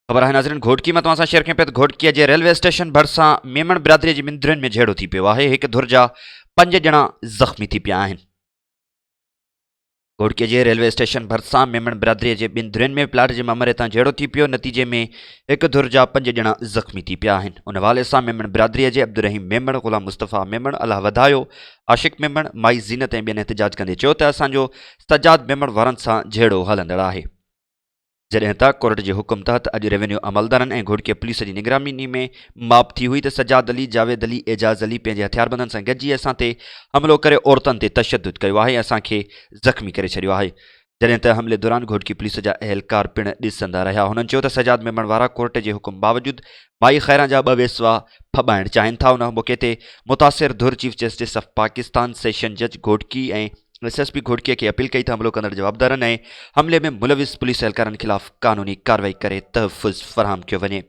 خبر آهي ناظرين گهوٽڪي مان توهان سان شيئر ڪيون پيا ته گهوٽڪي جي ريلوي اسٽيشن ڀرسان ميمڻ برادري جي ٻن ڌرين ۾ جهيڙو ٿي پيو آهي هڪ ڌر جا پنج ڄڻا زخمي ٿي پيا آهن. گهوٽڪي جي ريلوي اسٽيشن ڀرسان ميمڻ برادري جي ٻن ڌرين ۾ پلاٽ جي مامري تان جهيڙو ٿي پيو نتيجي ۾ هڪ ڌر جا پنج ڄڻا زخمي ٿي پيا آهن ان حوالي سان ميمڻ برادري جي عبدالرحيم ميمڻ، غلام مصطفيٰ ميمڻ، الله وڌايو، عاشق ميمڻ، مائي زينت ۽ ٻين احتجاج ڪندي چيو ته اسان جو سجاد ميمڻ وارن سان جهيڙو هلندڙ آهي. جڏهن ته ڪورٽ جي حڪم تحت اڄ ريونيو عملدارن ۽ گهوٽڪي پوليس جي نگراني ۾ ماپ ٿي هئي ته سجاد علي، جاويد علي، اعجاز علي پنهنجي هٿياربندن سان گڏجي اسان تي حملو ڪري عورتن تي تشدد ڪيو آهي ۽ اسان کي زخمي ڪري ڇڏيو آهي. جڏهن ته حملي دوران گهوٽڪي پوليس جا اهلڪار پڻ ڏسندا رهيا. هنن چيو ته سجاد ميمڻ وارا ڪورٽ جي حڪم باوجود مائي خيران جا ٻه ويسوا ڦٻائڻ چاهين ٿا. ان موقعي تي متاثر ڌر chief justice of Pakistan, session جج Ghotki ۽ S S P Ghotki کي اپيل ڪئي ته حملو ڪندڙ جوابدارن ۽ حملي ۾ ملوث پوليس اهلڪارن خلاف قانوني ڪارروائي ڪري تحفظ فراهم ڪيو وڃي.